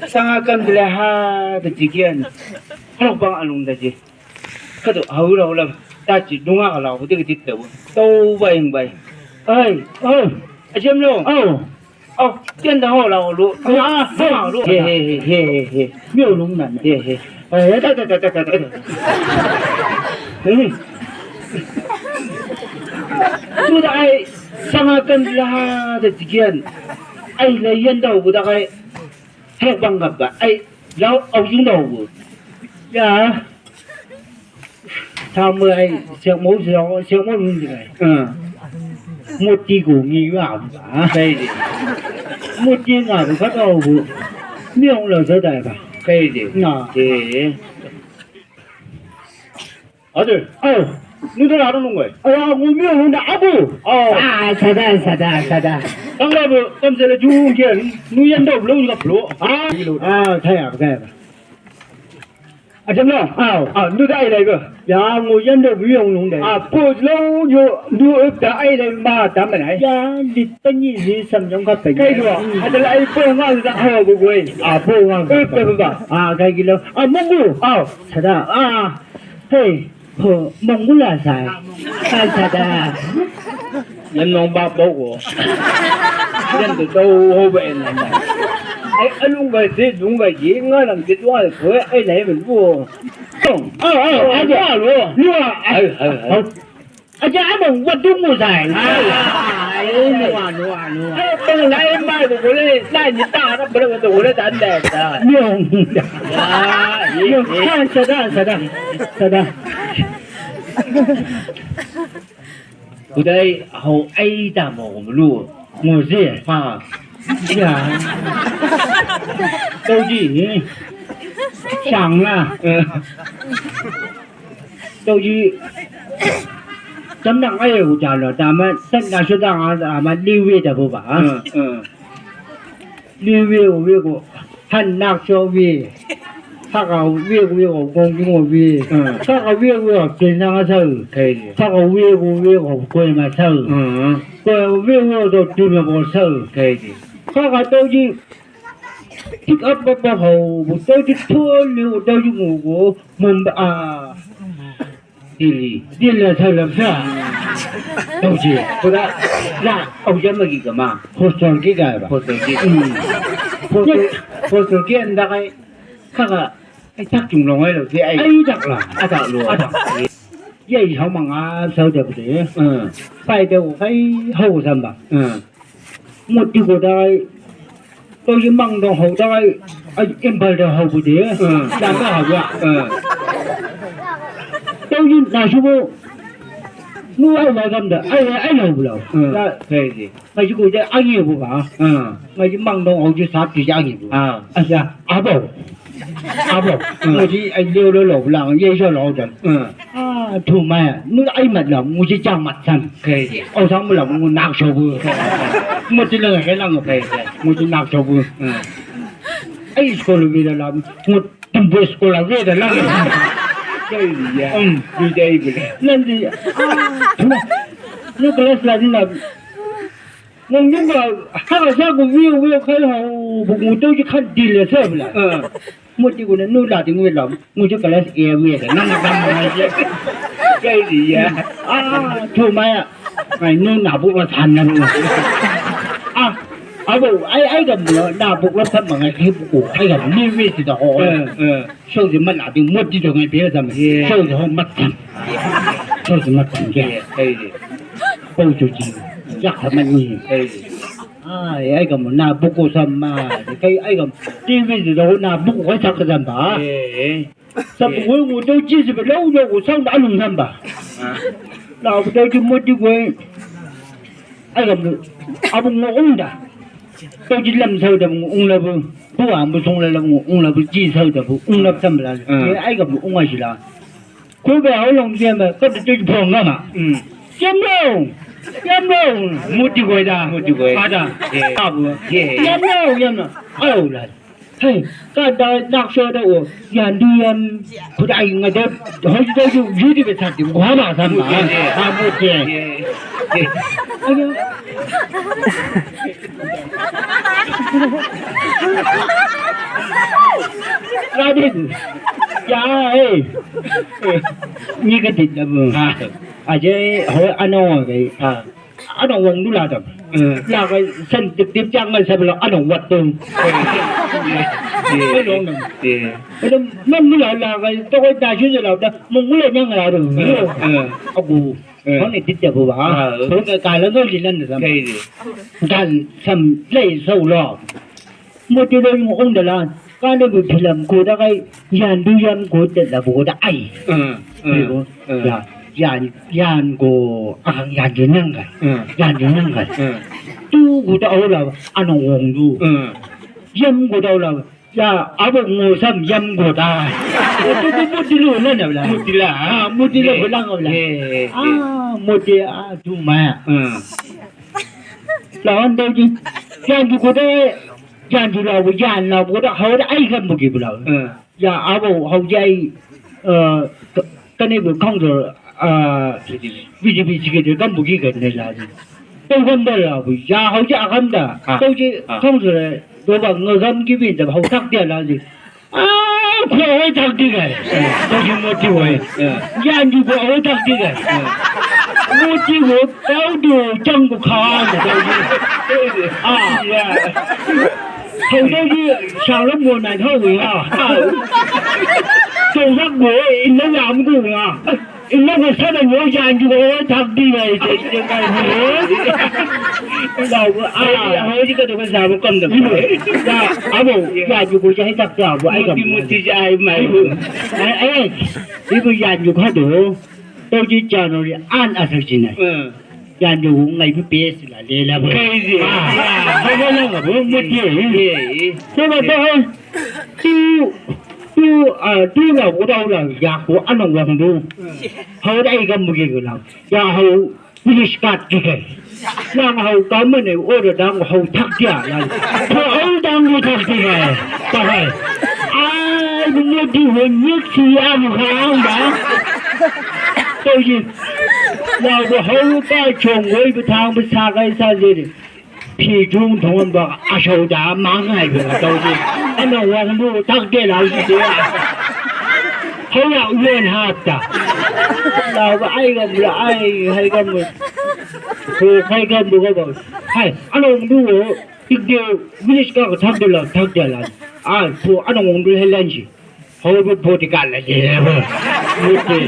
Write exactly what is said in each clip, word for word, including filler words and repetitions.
Sanga kam dila ha da jigian. Halok bang alung da ji. Kadu haula haula. Tachi dunga kala ko tiki tiki tabu. Tau baing baing. Ai, oh, ajam lo. Oh. Oh, tian da ho la lo. Ah, ho la lo. He he he he he. Miu lung nan. He he. Eh, ta ta ta ta ta. Eh. Tu da ai sanga kam dila ha da jigian. Ai la yan da bu da ai. Hek bang gabba, ai, lau au jung lau bu. Ya. Tamu ai, siak mau, siak mau, siak mau nung di ai. Hmm. Moti ko ngi wa bu. Kai di. Moti nga bu ka tau bu. Miong lau sa dai ba. Kai di. Na. Eh. Ade. Au. Nu da adu nungai. Au, au, ngu miu ngu na abu. Au. Ah, sada, sada, sada. Tangla bu, kam sele jung kian. Nu yan dau blo, nu ka blo. Ah, ah, kaya, kaya. Ajam lo. Au. Ah, nu da ai lai bu. Ya, ngu yan dau blo nung dai. Ah, po lo yo, nu da ai lai ma da ma nai. Ya, li pani li sam yong ka pani. Kai lo. Ada lai po nga da hawa bu goi. Ah, po nga. Eh, pe ba. Ah, kai kilo. Ah, munggu. Au. Sada. Ah. Hei, ho, mongula sa. Sa, sa da. Yan nong ba bo ko. Yan tu tau ho ba en na. Ai, alung ba si, dung ba ji, nga lang ji tuai ko, ai, lai men bu. Tong. Oh, oh, aja lo. Lua. Ai, ai, ai. Aja among wa dung mo sa. Ai, ai, lua, lua, lua. Ai, tong lai mai bu ko le, lai ni ta, na bu le ko le ta nda ta. Lua. Ya, ye, Lua. Ye. Sa, sa da, sa da. Sa da. Kudai hau ai da mo lu. Mo ze. Ha. Ya. Tau ji. Sang la. Eh. Tau ji. Tam nang ai u ja lo da ma. Tan na so da ma liwe da bo ba. Eh, eh. Liwe, we ko. Han nak so we. Haka we, we ko, gong gong we. Hmm. Haka we, we ko, China nga sau. Kai di. Haka we, we ko, Kohima sau. Hmm. Ko we, we ko, Dimapur sau. Kai di. Haka tau ji. Pick up ba ba hau, bu tau ji tuan ni, tau ji ngu ko, Mumbai, ah. Delhi. Delhi sa lam sa. Tau ji. Kuda, la, au jam lagi kama. Hostel ki ga ba? Hostel ki. Hmm. Hostel, hostel ki anda kai, kaka, ai tak jung long ai lo, ki ai. Ai tak la. Atak lo. Atak. Ye, hau manga, sau da bude. Hmm. Pai da kai, hau samba. Hmm. Moti ko dai, tau ji mang dong hau dai, ai, empal da hau bu de. Hmm. Da ka hau ya. Hmm. Tau ji na su bo, nu ai la gam da, ai, ai la bu lau. Hmm. Da, kai ji. Ngai ji ko da angi bu ba. Hmm. Ngai ji mang dong hau ji sap ji angi bu. Ah. Ai ya, abo. Abo, hmm. Ngai ji ai leo lo lo lang, ye so lo dan. Hmm. Ah, tu mai, nu ai mat la, ngu ji jang mat san. Kai di. Au sang mu la, ngu nak so bu. Kai di. Ngu ji lang, kai lang. Kai di. Ngu ji nak so bu. Hmm. Ai school bi la la, ngu tumbu school la bi la la. Kai di ya. Hmm. Bi dai bi la. Lan di. Ah, tu mai. Nu kelas la di la. Nang nunga haka sa ko wia wia kai hau bu ngu tau ji kan dil ya sa bla. Ah. Moti ko na nu la di ngu la ngu ji kelas e wia sa nang nang nang ya. Kai di ya. Ah, tu mai ya. Kai nu na bu wa san na bu. Ah, abo ai ai ga mu na bu wa san ma ngai kai bu ko ai ga mu ni wia si da ho. Eh, eh. Sau ji mat la di moti dong ai bia zam. Ye. Sau ji ho mat zam. Sau ji mat zam, ye. Ye, kai di. Pau ju ji. Yak ha mat ni. Kai di. Ai, ai ga mo na buku sama. Kai ai ga mo. T V ji dong na buku kai sak zam ba. Ye. Sa buku ngu dong ji ji ba lau lau sang da lung zam ba. Ah. Na bu dong ji moti ko. Ai ga mo. Abu ngu ung da. Tau ji lam sau da ngu ung la bu. Tua bu song la lam ngu ung la bu ji sau da bu ung la sam la. Hmm. Ye ai ga bu ung ai si la. Ko ba hau long jam ba ka tu tu phong ga ma. Hmm. Jam long. Jam long. Moti ko da. Moti ko. Ada. Ye. Abu. Ye. Jam long, jam long. Au la. Hei, ka da nak so da o. Yan du yan. Ko da ai nga da. Hau ji da ju ju di be sa ti. Ko ha ba sam ba. Ye, ye. Ha moti. Ye. Ye. Ayo. Radin. Ya, eh. Ni ka dit na bu. Ha. Aja, ho, ano, okay. Ha. Ano wang dula tam. Eh. La kai san tip tip jang ngai sabla ano wat tu. Eh. Ano wang dula la kai to kai da ju la da mung le nyang la ru. Eh. Aku. Eh. Kau ni dit ya bu ba. Ah. Kau ka kala kau di lan da sam. Kai di. Dan sam lai sau lo. Moti lo yung ong dalan. Kane bu film ko da kai yan du yan ko te la bu da ai. Eh, eh, eh. Ya, yan, yan ko, ah, yan du nang kai. Eh. Yan du nang kai. Eh. Tu ko da ola ano wong du. Eh. Yam ko da ola. Ya, abo ngo sam yam ko da. Itu tu moti lo na na la. Moti la. Ah, moti lo ko lang la. Eh, eh, eh. Ah, moti, ah, tu ma. Eh. Lawan da ji. Yan du ko da. Yan du la bu, yan la bu da, hau da ai kan bu ki bu la. Eh. Ya, abo, hau jai, eh, ka-, kane bu council, eh, V D P secretary kan bu ki kan ne la. Tau kan da la bu, ya, hau ja kan da. Ah, tau ji, ah. Council, do ba, nga kan ki bi da, hau tak dia la ji. Ah, ko hau tak di kai. Eh. Tau ji moti wai. Eh. Yan du ko hau tak di kai. Eh. Moti wo, tau du, jang ko kan, tau ji. Ah. Ya. Hau dau di sa lo mo na hau ya. Hau. Tong sak mo, ina ya mo ko ya. Ina ko sa da mo ya ju ko tak di na ite ite kai mo. Hau, ah, hau di ka to ka sa mo kam da. Ya, abo, ya ju ko ya tak da, abo, ai kam. Moti, moti, ai mai. Ai, ai. Ibu ya ju ka do. Tau ji January an asal jinai. Hmm. Yan du ngai bu pes la le la bu. Kai di. Ah, ah, bu la bu, bu moti. Eh, eh. Coba tu, eh. Tu, tu, ah, tu la bu da la ya ko ano wang du. Hmm. Hau da ai kam bu ke la. Ya hau police card ki kai. Lang hau kamane ora dang hau tak dia lang. Ko hau dang hau tak dia. Tahai. Ai, moti ho nyek si am hang da. Tau ji. Lang hau ka chong wai betang besakai sa jeri. Pi jung thong ba asau da mangai ba tau ji. Ano wang du tak dia la ji dia. Hau ya uen hata. La ba ai ga bula ai hai ga mu. Ko kai ga mu ga ba. Hai, ano wang du wo. Tik dia village ka tak dia la, tak dia la. Ai, ko ano wang du helan ji. Hau bu bodyguard la je. Moti.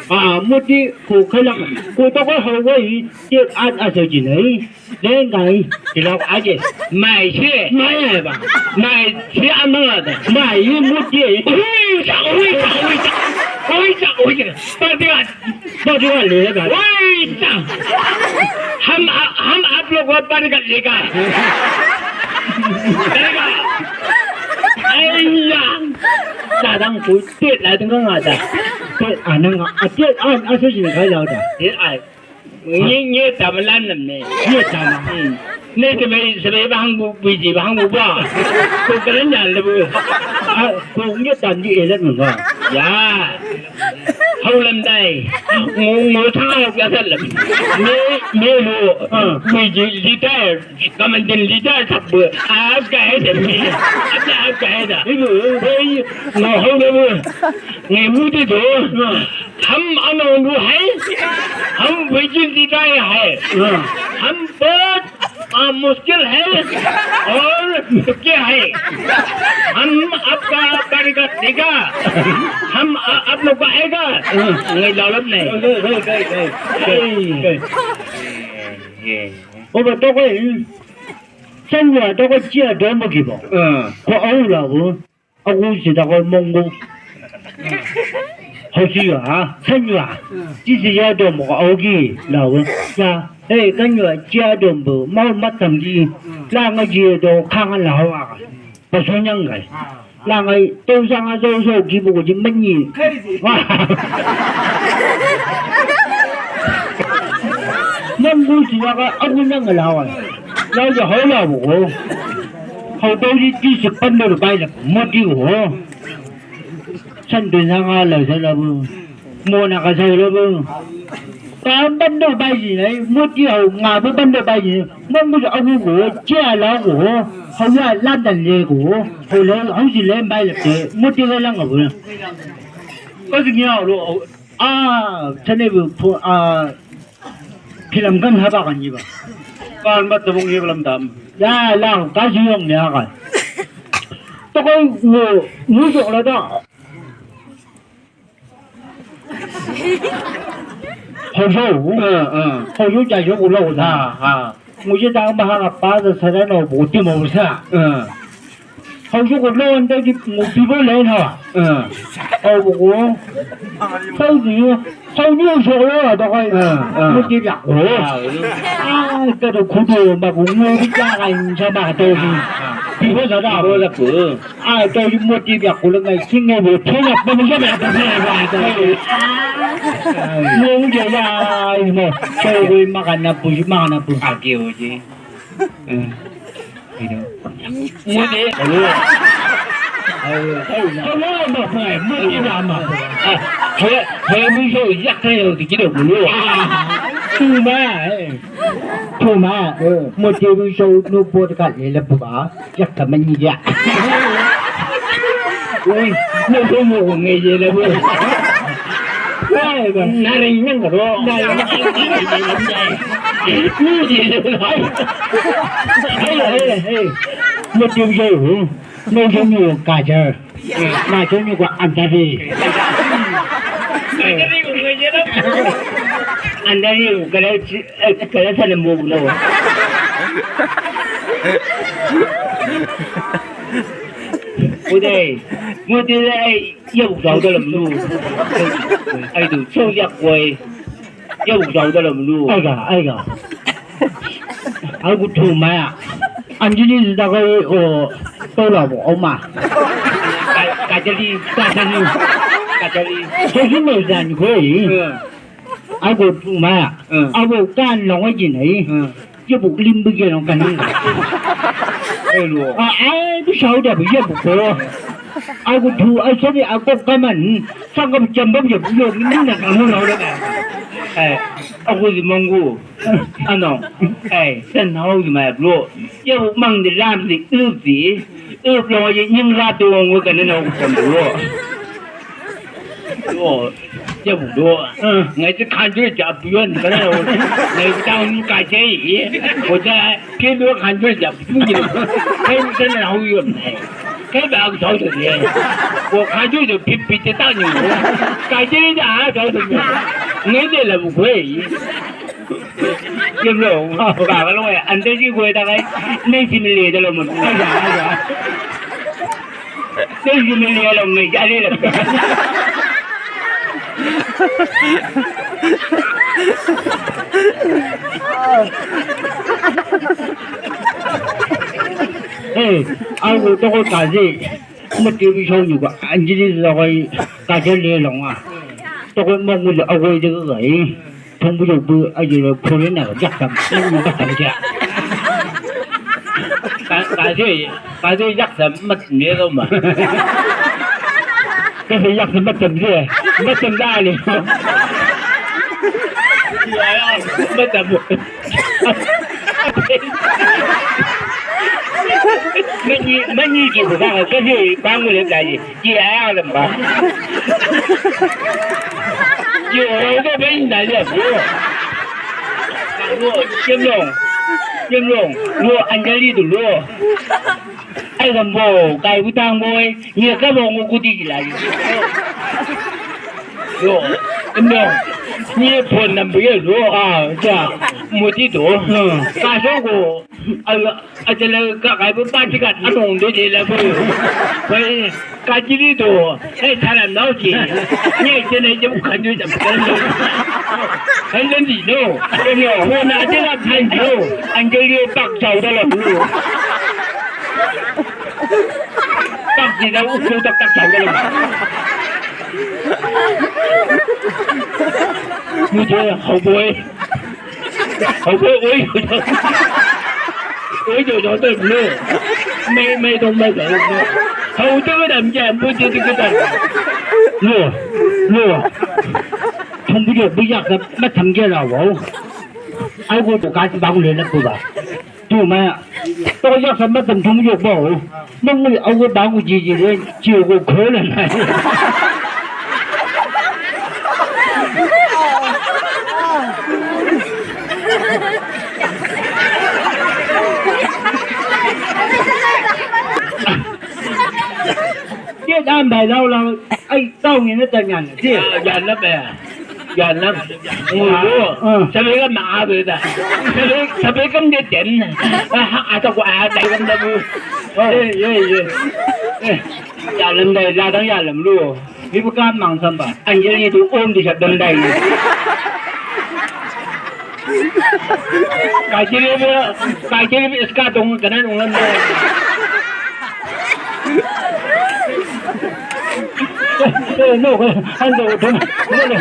Ah, moti ko kala ko to ko hau wai, je an asa ji nai. Lengai, ti lau aje. Mai se. Mai ai ba. Mai se amang ada. Mai moti. Ui sa, ui sa, ui sa. Ui sa, ui sa. Bodyguard. Bodyguard le ba. Ui sa. हम, हम आप लोग को bodyguard लेगा। लेगा। Aiya. Dadang ku tet la tengah ngada. Tet anang a tet an asu sini kai lau da. Tet ai. Nge, nge tamalan nam ne. Nge tama. Hmm. Ne sebai, sebai bahang bu, buji bahang bu ba. Ko keren jan lebu. Ah, ko nge tam di elat mun ba. Ya. Hau lam dai. Ngo, ngo tang hau ya salam. Ne, ne lo. Ah. Buji retire. Kaman din retire tak bu. Ab ka hai da mi. Ab ka hai da. Ibu. Hei, ngo hau lebu. Nge mudi do. Ah. हम अनोखा है, हम विजिल दिखाए हैं, हाँ। हम बहुत, आ, मुश्किल है और दुखी है। हम आपका बरकत देगा, हम आ, आप लोग को आएगा। हाँ। नहीं, दौलत नहीं। गए, गए, गए, गए, गए। Oba toko i, sanya toko chia domo gibo. Ko au la bo. Aku si da ko mongo. Hau si ya, sanya. Ti si ya do mo au gi la wo. Ya, eh, kan yo chia do bo, mau matam gi. La nga ji do kang la hau a. Ba so nyang gai. La ngai to sang a so so gi bo ko ji mani. Wa. Mongo si ya ka aku nyang la wa. La ya hau la bo ko. Hau dau di ti si pan do bai la modi ho. San do na nga la sa la bu. Mo na ka sa la bu. Ka bando baji nai, moti au nga bo bando baji. Mo mo au go, che ala go, hau ya landan le go, hau le, hau ji le mai le te, moti le lang go. Ko ji nya lo, a, tane bu po, a, pilam kan haba kan ji ba. Kan ba tabung ye lam dam. Ya la, ka ji yong ne a ka. To ko wo, wo jo la da. Hau jo. Hau jo ja jo ulo ulo. Ngu je da ma ha pa da sa da no bo ti mo sa. Hau jo ko lo nda di mo ti bo le na. Hau bo ko. Hau ji. Hau ji so lo da kai. Mo ti ya. Ai ka do ku do ma bu ngu di ja kai sa ma do di. Ti bo sa da. Bo da ku. Ai, to i moti bia kula ngai singe bo tona pa mo bia pa bia ba. Mo nge ya mo. So we magana pu, magana pu. Ake oje. Ino. Moti. Alo. Ai, ai, alo ma pa, moti na ma. Ah, he, he mi so ya ka yo di kido mo. Tuma, eh. Tuma, eh. Moti mi so no bo ka le le bu ba. Yak ka mani ya. Ui, no so mo ko ngai je la bo. Wai ba. Na re nyang ka ro. Na re nyang ka ro. Ni je la bo. Hai, hai, hai. Mo ti je hu. No so mo ka je. Na so mo ko andare. Andare ko kala, kala sa le mo lo. Moti, moti le ai, ya bu zau da lam lu. Ai du, so ya koi. Ya bu zau da lam lu. Ai ga, ai ga. Au ku tu ma ya. Anjali da koi o to la bo o ma. Ka, ka jadi, ka jadi. Ka jadi. So si me zan koi. Ago tu ma. Ago kan long aji nai. Ye bu lim bu ye long kan nang. Hello. A, ai bu sau da bu ye bu ko. Ago tu, ai sorry, ago kaman. Sangam jambam ye bu yo ni na kan long long. Eh, ago di manggu. Ano. Eh, sen hau di ma bro. Ye bu mang di lam di u di. U long ye nying ra tu ngui kan na u kan bro. Yo, ya bu do. Ngai te kanjo ja bu yon kana. Ngai ta un ka je. Ko ja ke do kanjo ja bu ngi. Kai un kana hau yon. Kai ba au sau de. Ko kanjo de pi pi te ta ni. Ka je ja ha sau de. Ngai de la bu kwe. Ke lo. Ka ka lo ya. Ande ji kwe ta kai. Nei si mi le de lo mo. Ka ja. Sai jumeli ya long ngai jale la. Eh, au toko kaje. Mo ti bi so nyu ka anjili lo kai kaje le long a. Toko mo ngu lo au de kai. Tong bu bu aje lo kore na jak tam, jak tam ja. Ka, ka je, ka je jak tam mat ne lo ma. Ka je jak tam mat tam je, mat tam da le. Mat tam. Mani, mani je bu ka, ka je ba ngu le da je. Ki a ya lem ba. Ki o ro ko ben da ya. Ro, kem long. Kem long. Ro anjali du ro. Ai gam bo, kai butang boy. Ni ka bo ngu kuti ki la. Ro, kem long. Ni phone number ye ro. A, ja. Mo ti do. Ka so ko. Ai, Atele ka kai bu pati ka anong de de la bu. Bai ka jili do. Hei tara nau ji. Ni tene je bu kanju jam. Helen di no. Ni ho na atele kanju. Anjali pak jau da la bu. Pak di da u su tak tak jau da la. Mu je ho boy. Hau ko oi. Oi jo jo to lo. Mai mai dong mai dong. Hau to dam ja bu ti ti ka. Lo. Lo. Tu Bujak, bujak sa matam gela wau. Au go to kasi bangun le na kuba. Tu ma. To jak sa matam tum yok bau. Nang au go bangun jiji le. Ciu go kola na. Dia dan bai lau lau. Ai, tau ngene ta nyan. Dia. Ya, ya, na ba. Ya, na. Ngulu. Ah. Sabi ka ma abe da. Sabi, sabi kam de ten. Ah, ha, ata ko ada kam da bu. Oh. Eh, ye, ye. Eh. Ya lam da, la dang ya lam lu. Ni bu kam mang sam ba. Anjir ni tu om di sa dang dai. Kajiri be, kajiri be iska dong kanan ungan be. Eh, eh, no, eh, ando, dong, no, no.